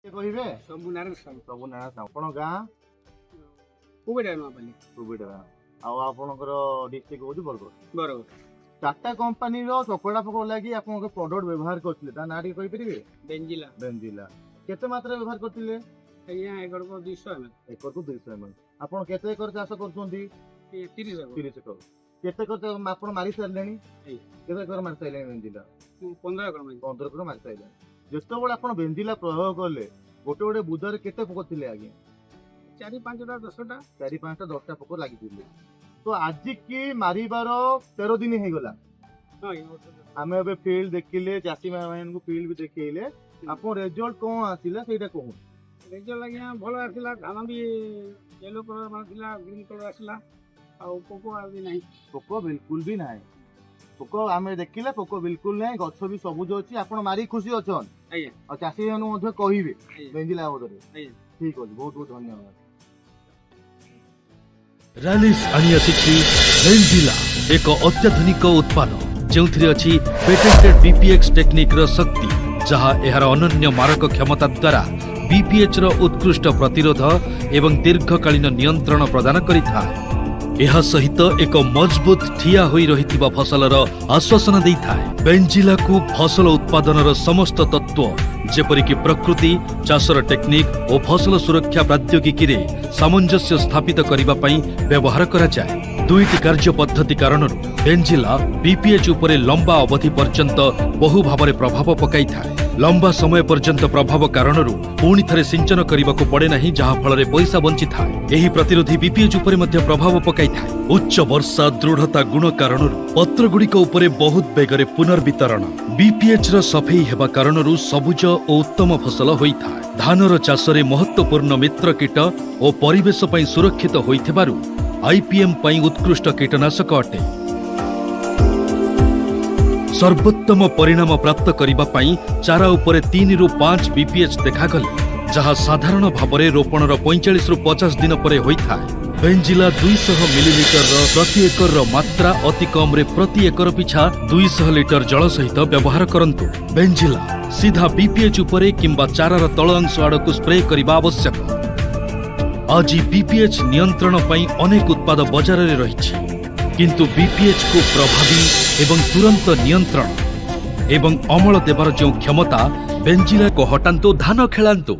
କିଏ କହିବେ? ସବୁ ନାରାୟଣ ସାହୁ। ସବୁ ନାରାୟଣ ସାହୁ। ଆପଣ ଗାଁ? କୁବେଟା ନୂଆପାଲି। ସୁବିଧା। ଆଉ ଆପଣଙ୍କର ଡିଷ୍ଟ୍ରିକ୍ଟ ହଉଛି ବରଗଡ଼। ବରଗଡ଼। ଟାଟା କମ୍ପାନୀର ଚକଡ଼ା ପୋକ ଲାଗି ଆପଣଙ୍କ ପ୍ରଡକ୍ଟ ବ୍ୟବହାର କରିଥିଲେ, ତା ନାଁ ଟିକେ କହିପାରିବେ? ବେଞ୍ଜିଲା। ବେଞ୍ଜିଲା। କେତେ ମାତ୍ରାରେ ବ୍ୟବହାର କରିଥିଲେ? ଆଜ୍ଞା, ଏକରକୁ 200 ଏମ୍ ଏଲ୍। ଏକରକୁ 200 M L. ଆପଣ କେତେ ଏକର ଚାଷ କରୁଛନ୍ତି? 30 ଏକର। 30 ଏକର। କେତେ ଏକର ଆପଣ ମାରି ସାରିଲେଣି? ଆଜ୍ଞା। କେତେ ଏକର ମାରି ସାରିଲେଣି ବେଞ୍ଜିଲା? 15 ଏକର ମାରିଛି। 15 ଏକର ମାରି ସାରିଲେଣି। ଯେତେବେଳେ ଆପଣ ବେଞ୍ଜିଲା ପ୍ରୟୋଗ କଲେ, ଗୋଟେ ଗୋଟେ ବୁଦାରେ କେତେ ପୋକ ଥିଲେ ଆଜ୍ଞା? ଚାରି ପାଞ୍ଚଟା, 10ଟା। ଚାରି ପାଞ୍ଚଟା, 10ଟା ପୋକ ଲାଗିଥିଲେ। ତ ଆଜି କି ମାରିବାର 13 ଦିନ ହେଇଗଲା। ହଁ ଆଜ୍ଞା, 18। ଆମେ ଏବେ ଫିଲ୍ଡ ଦେଖିଲେ, ଚାଷୀ ଭାଇମାନଙ୍କୁ ଫିଲ୍ଡ ବି ଦେଖେଇଲେ। ଆପଣ ରେଜଲ୍ଟ କଣ ଆସିଲା, ସେଇଟା କହୁন। ରେଜଲ୍ଟ ଆଜ୍ଞା ଭଲ ଆସିଲା। ଧାନ ବି ୟେଲୋ କଲର୍ ମାନେ ଥିଲା, ଗ୍ରୀନ୍ କଲର୍ ଆସିଲା। ଆଉ ପୋକ ଆଉ ବି ନାହିଁ। ପୋକ ବିଲକୁଲ ବି ନାହିଁ। ପୋକ ଆମେ ଦେଖିଲେ, ପୋକ ବିଲକୁଲ ନାହିଁ। ଗଛ ବି ସବୁଜ ଅଛି। ଆପଣ ମାରି ଖୁସି ଅଛନ୍? ଆଜ୍ଞା। ଆଉ ଚାଷୀ ମାନଙ୍କୁ ମଧ୍ୟ କହିବେ ବେଞ୍ଜିଲା ବାବଦରେ? ଆଜ୍ଞା। ଠିକ ଅଛି, ବହୁତ ବହୁତ ଧନ୍ୟବାଦ। ରାଲିସ୍ ଆଣି ଆସିଛି ବେଞ୍ଜିଲା, ଏକ ଅତ୍ୟାଧୁନିକ ଉତ୍ପାଦ, ଯେଉଁଥିରେ ଅଛି ପେଟେଣ୍ଟେଡ୍ ବିପିଏକ୍ସ ଟେକ୍ନିକ୍ର ଶକ୍ତି, ଯାହା ଏହାର ଅନନ୍ୟ ମାରକ କ୍ଷମତା ଦ୍ୱାରା ବିପିଏଚ୍ ର ଉତ୍କୃଷ୍ଟ ପ୍ରତିରୋଧ ଏବଂ ଦୀର୍ଘକାଳୀନ ନିୟନ୍ତ୍ରଣ ପ୍ରଦାନ କରିଥାଏ। ଏହା ସହିତ ଏକ ମଜବୁତ ଠିଆ ହୋଇ ରହିଥିବା ଫସଲର ଆଶ୍ୱାସନା ଦେଇଥାଏ। ବେଞ୍ଜିଲାକୁ ଫସଲ ଉତ୍ପାଦନର ସମସ୍ତ ତତ୍ତ୍ୱ, ଯେପରିକି ପ୍ରକୃତି, ଚାଷର ଟେକ୍ନିକ୍ ଓ ଫସଲ ସୁରକ୍ଷା ପ୍ରୌଦ୍ୟୋଗିକୀରେ ସାମଞ୍ଜସ୍ୟ ସ୍ଥାପିତ କରିବା ପାଇଁ ବ୍ୟବହାର କରାଯାଏ। ଦୁଇଟି କାର୍ଯ୍ୟ ପଦ୍ଧତି କାରଣରୁ ବେଞ୍ଜିଲା ବିପିଏଚ୍ ଉପରେ ଲମ୍ବା ଅବଧି ପର୍ଯ୍ୟନ୍ତ ବହୁ ଭାବରେ ପ୍ରଭାବ ପକାଇଥାଏ। ଲମ୍ବା ସମୟ ପର୍ଯ୍ୟନ୍ତ ପ୍ରଭାବ କାରଣରୁ ପୁଣି ଥରେ ସିଞ୍ଚନ କରିବାକୁ ପଡ଼େ ନାହିଁ, ଯାହାଫଳରେ ପଇସା ବଞ୍ଚିଥାଏ। ଏହି ପ୍ରତିରୋଧୀ ବିପିଏଚ୍ ଉପରେ ମଧ୍ୟ ପ୍ରଭାବ ପକାଇଥାଏ। ଉଚ୍ଚ ବର୍ଷା ଦୃଢ଼ତା ଗୁଣ କାରଣରୁ ପତ୍ରଗୁଡ଼ିକ ଉପରେ ବହୁତ ବେଗରେ ପୁନର୍ବିତରଣ। ବିପିଏଚ୍ ର ସଫେଇ ହେବା କାରଣରୁ ସବୁଜ ଓ ଉତ୍ତମ ଫସଲ ହୋଇଥାଏ। ଧାନର ଚାଷରେ ମହତ୍ତ୍ୱପୂର୍ଣ୍ଣ ମିତ୍ର କୀଟ ଓ ପରିବେଶ ପାଇଁ ସୁରକ୍ଷିତ ହୋଇଥିବାରୁ ଆଇପିଏମ୍ ପାଇଁ ଉତ୍କୃଷ୍ଟ କୀଟନାଶକ ଅଟେ। ସର୍ବୋତ୍ତମ ପରିଣାମ ପ୍ରାପ୍ତ କରିବା ପାଇଁ ଚାରା ଉପରେ 3ରୁ 5 ବିପିଏଚ୍ ଦେଖାଗଲେ, ଯାହା ସାଧାରଣ ଭାବରେ ରୋପଣର 45ରୁ 50 ଦିନ ପରେ ହୋଇଥାଏ, ବେଞ୍ଜିଲା 200 ମିଲିଲିଟରର ପ୍ରତି ଏକରର ମାତ୍ରା ଅତି କମ୍ରେ ପ୍ରତି ଏକର ପିଛା 200 ଲିଟର ଜଳ ସହିତ ବ୍ୟବହାର କରନ୍ତୁ। ବେଞ୍ଜିଲା ସିଧା ବିପିଏଚ୍ ଉପରେ କିମ୍ବା ଚାରାର ତଳ ଅଂଶ ଆଡ଼କୁ ସ୍ପ୍ରେ କରିବା ଆବଶ୍ୟକ। ଆଜି ବିପିଏଚ୍ ନିୟନ୍ତ୍ରଣ ପାଇଁ ଅନେକ ଉତ୍ପାଦ ବଜାରରେ ରହିଛି, କିନ୍ତୁ ବିପିଏଚ୍ କୁ ପ୍ରଭାବୀ ଏବଂ ତୁରନ୍ତ ନିୟନ୍ତ୍ରଣ ଏବଂ ଅମଳ ଦେବାର ଯେଉଁ କ୍ଷମତା ବେଞ୍ଜିଲାକୁ ହଟାନ୍ତୁ, ଧାନ ଖେଳାନ୍ତୁ।